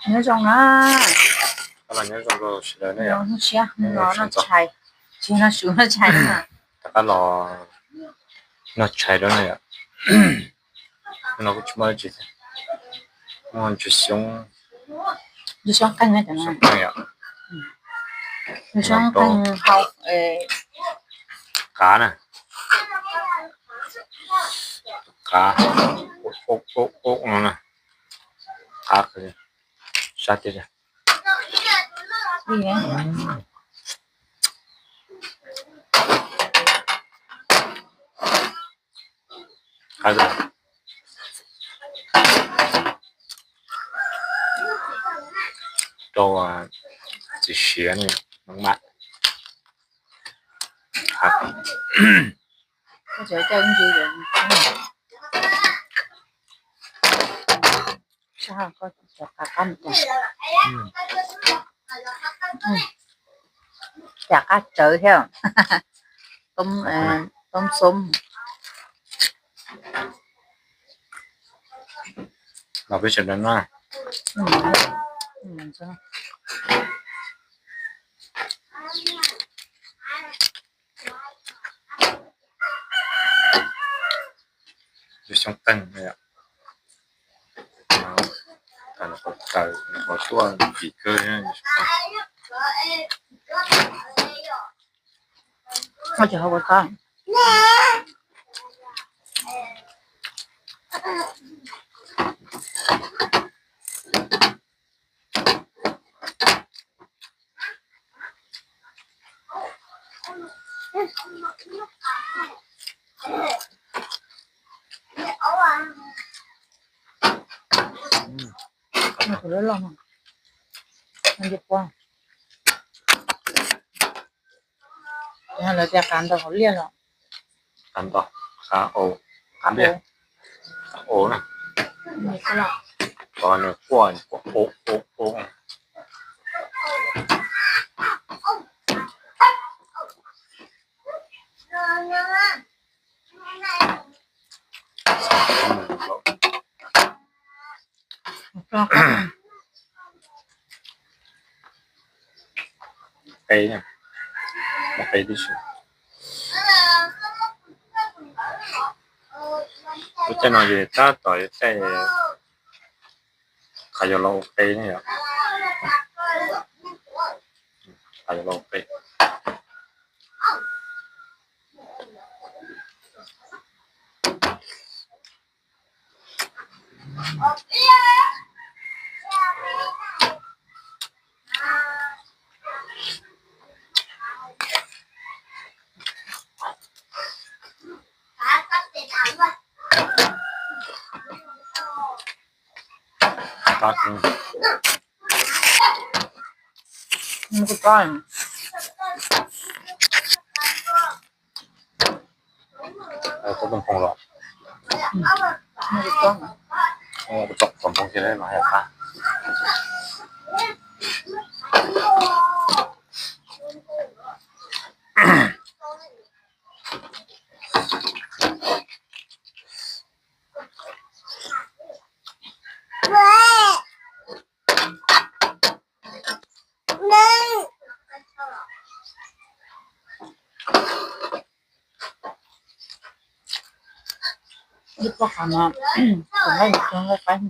Nyob zoo na. Nyob zoo rau sawv daws na yom. Noj tshais, tsis noj su noj tshais na. Rov qab los noj tshais rau na yom. No kuj tsis muaj dab tsi thiab, muaj ntsuag xyoob, ntsuag xyoob qeej na cov no, ntsuag xyoob qeej hau, qav na, qav, qav no na, qav sab tiag. Rau txiv siav ne, maj mam. Cas qab tsawv thiab. Toob xoob. Los peb sawv daws noj. Xyoob qeej, qhov tuaj kim kawg. Lawv tias qab ntau hauv liaj los? Qab ntau, qab au, qab au na. Qhov nws quaj quaj au au au. Qe, qe tib si. Lub caij no ces tab tom yuav caij qab yuav los ua qe ne yom. Qab yuav los ua qe. Tau tau npoo los, tau npoo kiag mas yog qab. Ib pob qab no, nqaij nqaij qaib.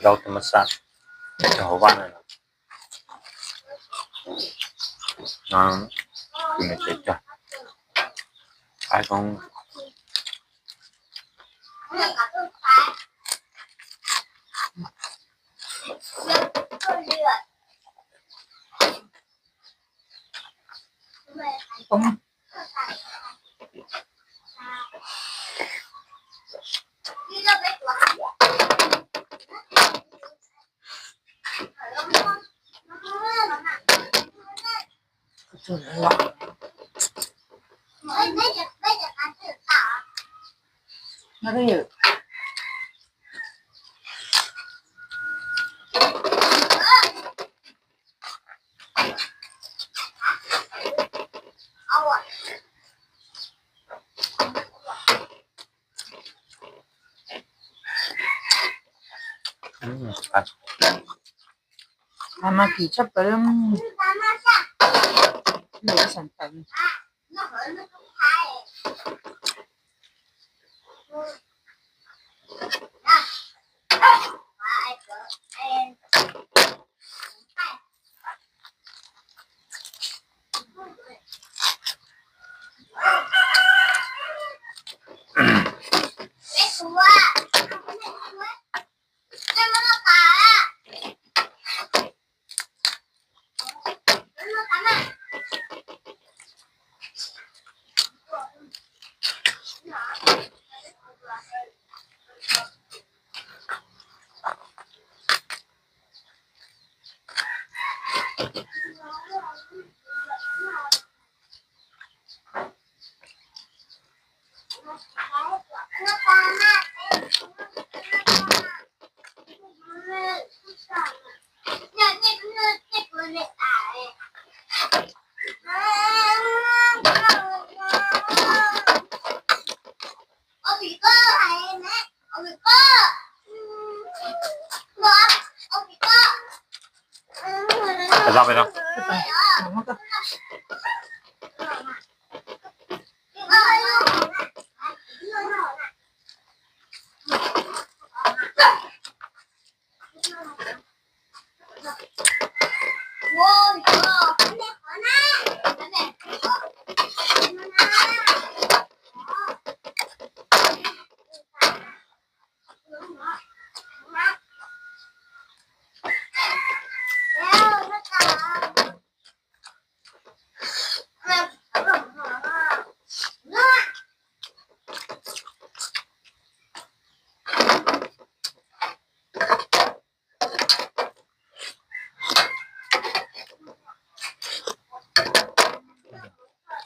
Rau tus mas xav rau hauv vaj na. No, tus niam tsev cog qaib koob. Poob. Mas mas kim tshaj plaws li.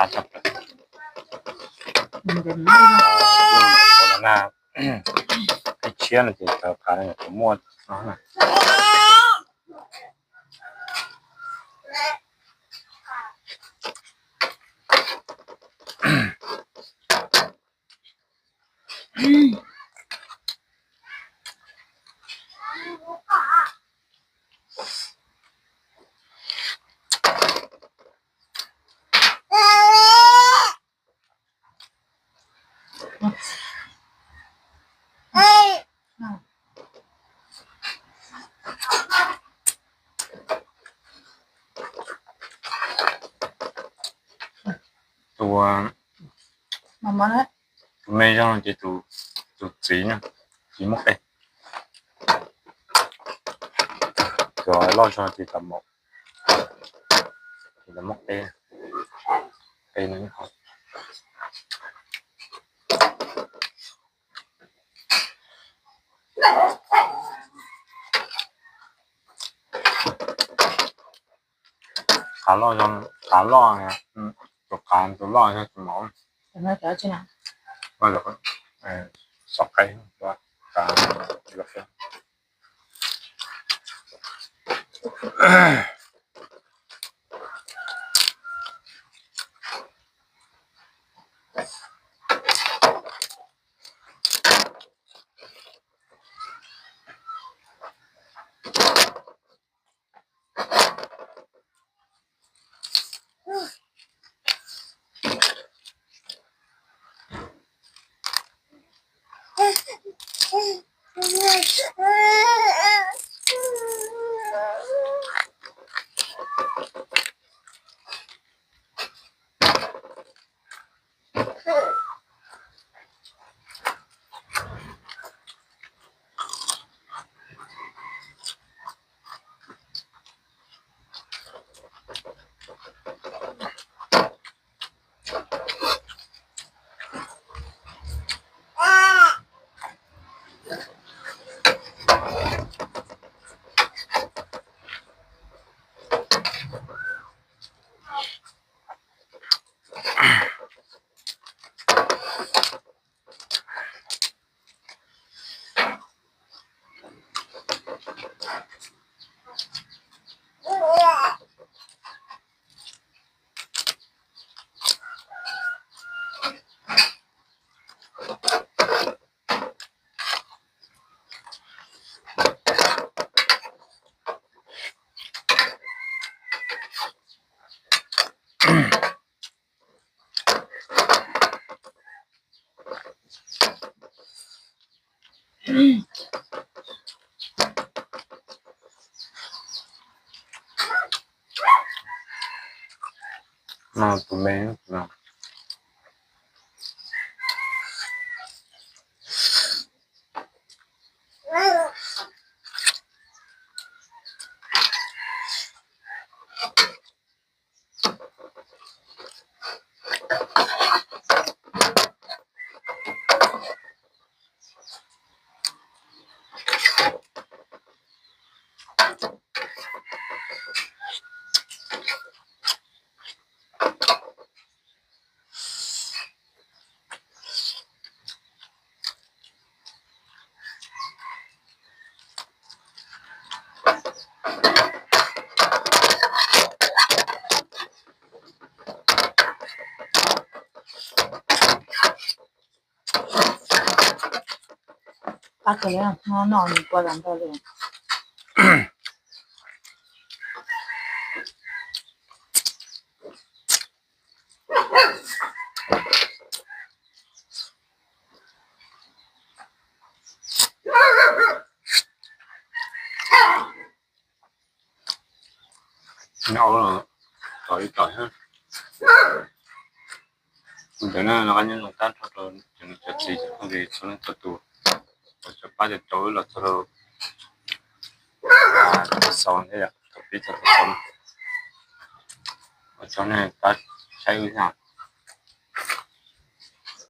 Qab tshaj plaws. Ib tshiab no ces tau qab no puas muaj no na. Tus, tus me zog no ces tus, tus txiv na, tsis muaj qe. Tus loj zog ces tau muaj, ces tau muaj qe, qe no. Qav loj, qav loj, tus qav tus loj yog tus mov. Xov qe, qav. No tus me no. Qab kawg li, noj noj nws kua tas ntog li. Noj kom ib tog thiab. Ntawd na, no qab nyob zoo tag nrho rau cov niam cov txiv cov phooj ywg txhua leej txhua tus, uas cov pab cov caum wb los txog rau thaum xaus thiab yom, thaum pib txog thaum xaus. Ua tsaug nej pab saib wb thiab.